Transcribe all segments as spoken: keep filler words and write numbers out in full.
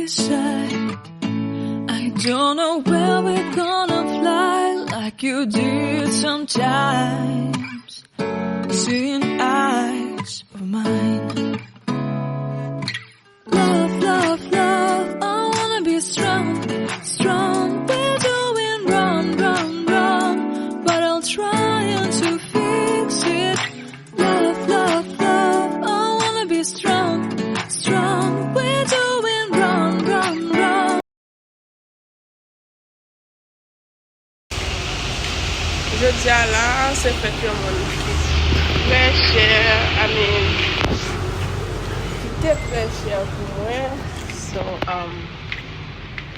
Shy. I don't know where we're gonna fly like you did sometimes. Seeing eyes of mine. Love, love, love, I wanna be strong, strong. We're doing wrong, wrong, wrong, but I'm trying to fix it. Love, love, love, I wanna be strong, strong. We're doing wrong, wrong, wrong. Jodi a la, se fèt yon moun ki trè chè, I mean, ki te trè chè pou mwen. So, um,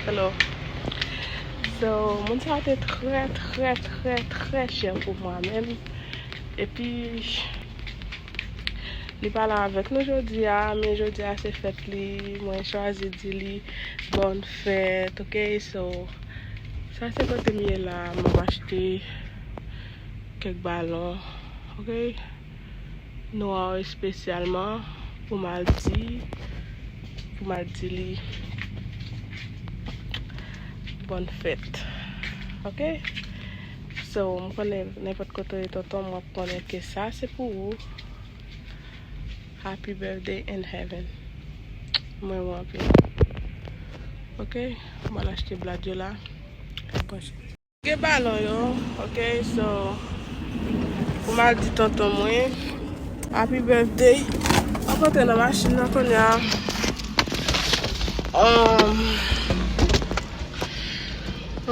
hello. So, moun sa a te trè, trè, trè, trè chè pou mwen menm. Epi, li pa la avèk nou jodi a, men jodi a se fèt li, mwen chwazi di li bòn fèt, oke? So, sa se kote m ye la, m ap achte kèk balon, oke? Nwa espesyalman pou m al di, pou m al di li bòn fèt, oke? So, m konnen nenpòt kote w ye tonton, m ap konnen ke sa se pou ou. Happy birthday in heaven. Mwen renmen w anpil. Oke, m al achte blad yo la. Gen balon yo, oke, so, pou m al di tonton mwen, happy birthday. M ap antre nan machin nan kounye a. Um,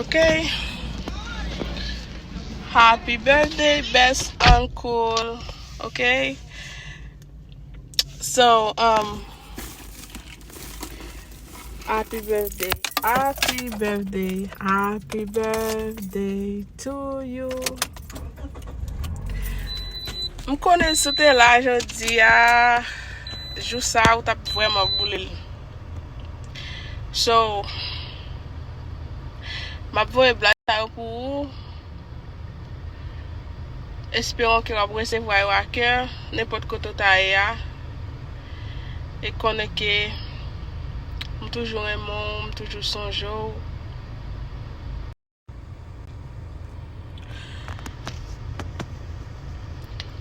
oke. Happy birthday, best uncle. Oke. So, um, happy birthday, happy birthday, happy birthday to you. M konnen si w te la jodi a, jou sa a, ou t ap vrèman boule l. So, m ap voye blad sa yo pou ou. Esperon ke w ap resevwa yo a kè, nenpòt kote w ta ye a. E konnen ke m toujou renmen w, m toujou sonje w.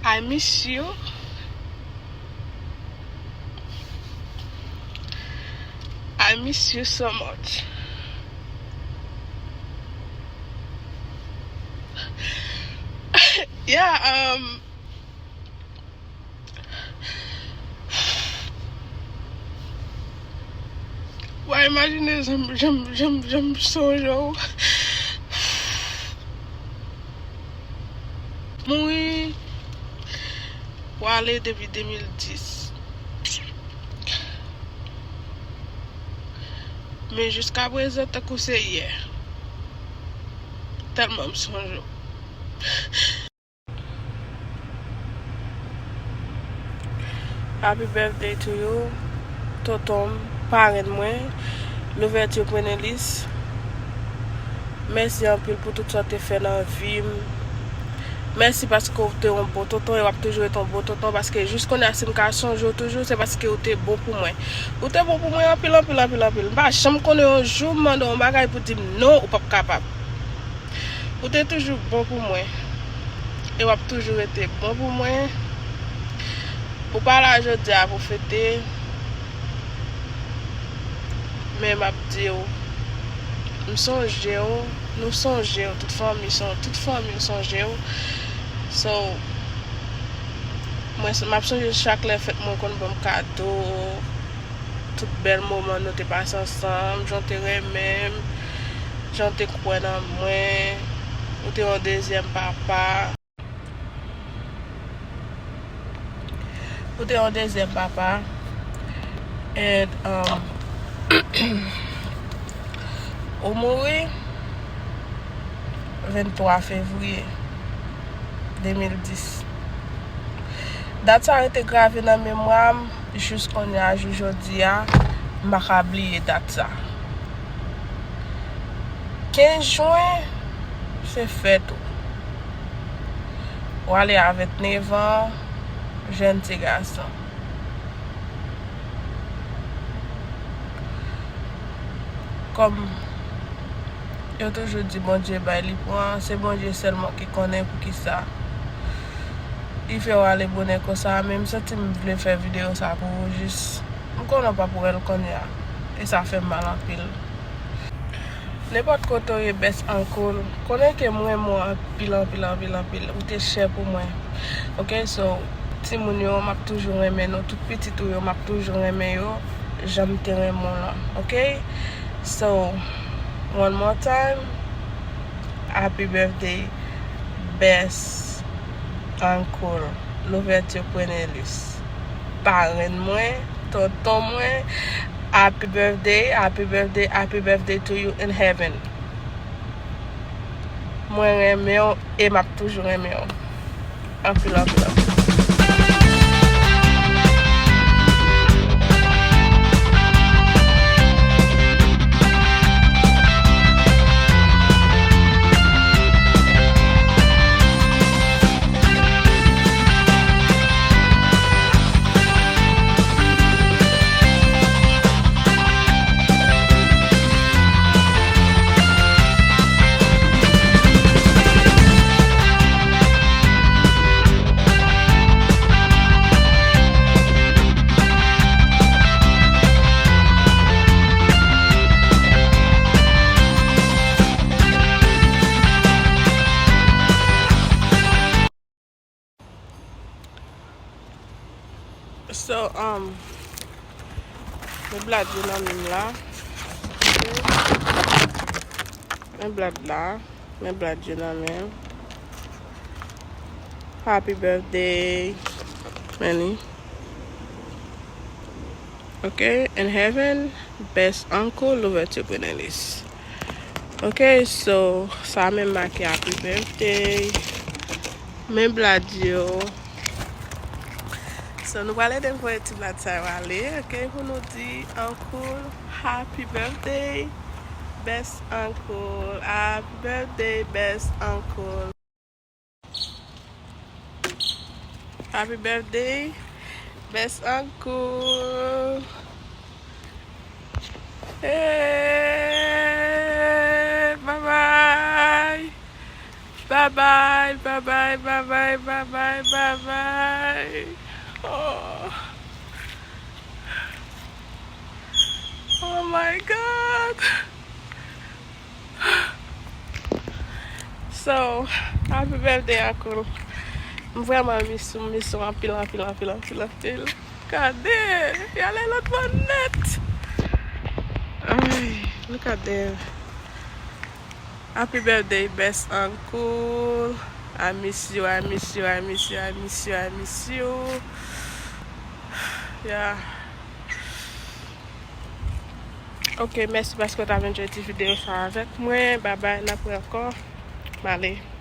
I miss you. I miss you so much. Yeah, um, w a imajine jan m, jan m, jan m, jan m sonje w. Mouri, w ale depi de mil dis. Men jiskaprezan, tankou se yè. Tèlman m sonje w. Happy birthday to you, tonton m, parenn mwen, Louverture Prenelis. Mèsi anpil pou tout sa w te fè nan vi m. Mèsi paske w te yon bon tonton e w ap toujou rete yon bon tonton, paske jis kounye a si m ka sonje w toujou, se paske w te bon pou mwen. Ou te bon pou mwen anpil, anpil, anpil, anpil. M pa janm konnen yon jou m mande w yon bagay pou di m non, ou p ap kapab. Ou te toujou bon pou mwen. E w ap toujou rete bon pou mwen. Ou pa la jodi a pou fete. Men m ap di w, m sonje w, nou sonje w, tout fanmi son, tout fanmi m sonje w. So, mwen, m ap sonje chak lè fèt mwen konn ban m kado. Tout bèl moman nou te pase ansanm, jan w te renmen m, jan w te kwè nan mwen, ou te yon dezyèm papa. Ou te yon dezyèm papa. And, um, ou mouri venntwa fevriye de mil dis. Dat sa rete grave nan memwa m jis kounye a, jou jodi a, m pa ka bliye dat sa. Kenz jen, se fèt ou. Ou ale a vennnev an, jèn ti gason. Kòm yo toujou di Bondye bay, li pran, se Bondye sèlman ki konnen poukisa li fè w ale bonè konsa, men m santi m vle fè videyo sa pou ou jis. M konnen w p ap wè l kounye a, e sa fè m mal anpil. Nenpòt kote w ye, best uncle, konnen ke m renmen w anpil, anpil, anpil, anpil. Ou te chè pou mwen. Ok, so, timoun yo, m ap toujou renmen nou. Tout pitit ou yo, m ap toujou renmen yo. Jan m te renmen w lan. Ok? So, one more time, happy birthday, best uncle, Louverture Prenelus. Parenn mwen, tonton mwen, happy birthday, happy birthday, happy birthday to you in heaven. Mwen renmen w e m ap toujou renmen w. Anpil, anpil, anpil. So, um, men blad yo nan men m la. Men blad la. Men blad yo nan men m. Happy birthday, Manny. Ok, in heaven, best uncle, Louverture Prenelus. Ok, so, sa menm make happy birthday. Men blad yo. So, nou pral ede m voye ti blad sa yo ale, ok, pou nou di uncle, happy birthday, best uncle, happy birthday, best uncle. Happy birthday, best uncle. Hey, bye bye. Bye bye, bye bye, bye bye, bye bye, bye bye. Oh. Oh my God. So, happy birthday, uncle. M vrèman miss ou, m miss ou anpil, anpil, anpil, anpil, anpil. Gade, y ale lòt bò nèt. Ay, look at them. Happy birthday, best uncle. I miss you, I miss you, I miss you, I miss you, I miss you. Yeah. Ok, mèsi paske w t ap enjoy ti videyo sa avèk mwen. Babay, n ap wè ankò. M ale.